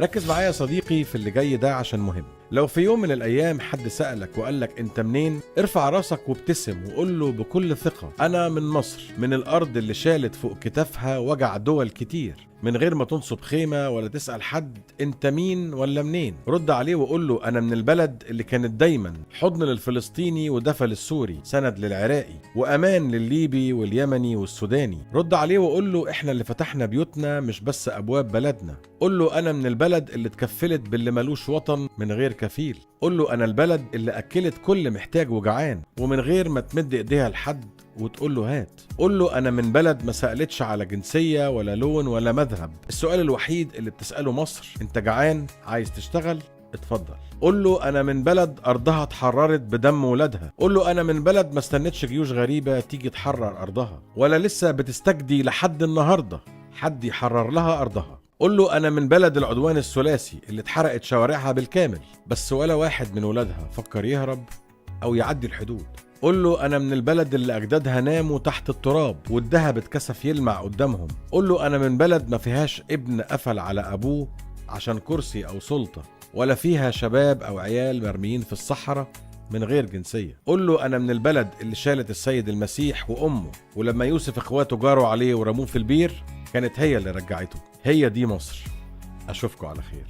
ركز معايا يا صديقي في اللي جاي ده عشان مهم. لو في يوم من الايام حد سألك وقالك انت منين، ارفع راسك وابتسم وقول له بكل ثقة: انا من مصر، من الارض اللي شالت فوق كتافها وجع دول كتير، من غير ما تنصب خيمة ولا تسأل حد انت مين ولا منين. رد عليه وقول له: انا من البلد اللي كانت دايما حضن للفلسطيني ودفى للسوري، سند للعراقي وامان للليبي واليمني والسوداني. رد عليه وقول له: احنا اللي فتحنا بيوتنا مش بس ابواب بلدنا. قول له: انا من البلد اللي اتكفلت باللي ملوش وطن من غير كفيل. قول له: انا البلد اللي اكلت كل محتاج وجعان ومن غير ما تمد ايديها لحد وتقول له هات. قول له: انا من بلد ما سألتش على جنسية ولا لون ولا مذهب، السؤال الوحيد اللي بتسأله مصر: انت جعان؟ عايز تشتغل؟ اتفضل. قول له: انا من بلد ارضها اتحررت بدم ولادها. قول له: انا من بلد ما استنتش جيوش غريبة تيجي تحرر ارضها، ولا لسه بتستجدي لحد النهاردة حد يحرر لها ارضها. قول له: انا من بلد العدوان الثلاثي اللي اتحرقت شوارعها بالكامل، بس ولا واحد من ولادها فكر يهرب او يعدي الحدود. قول له: انا من البلد اللي اجدادها ناموا تحت التراب والذهب اتكسف يلمع قدامهم. قول له: انا من بلد ما فيهاش ابن قفل على ابوه عشان كرسي او سلطة، ولا فيها شباب او عيال مرميين في الصحراء من غير جنسية. قول له: انا من البلد اللي شالت السيد المسيح وامه، ولما يوسف اخواته جاروا عليه ورموه في البير كانت هي اللي رجعته. هي دي مصر. اشوفكم على خير.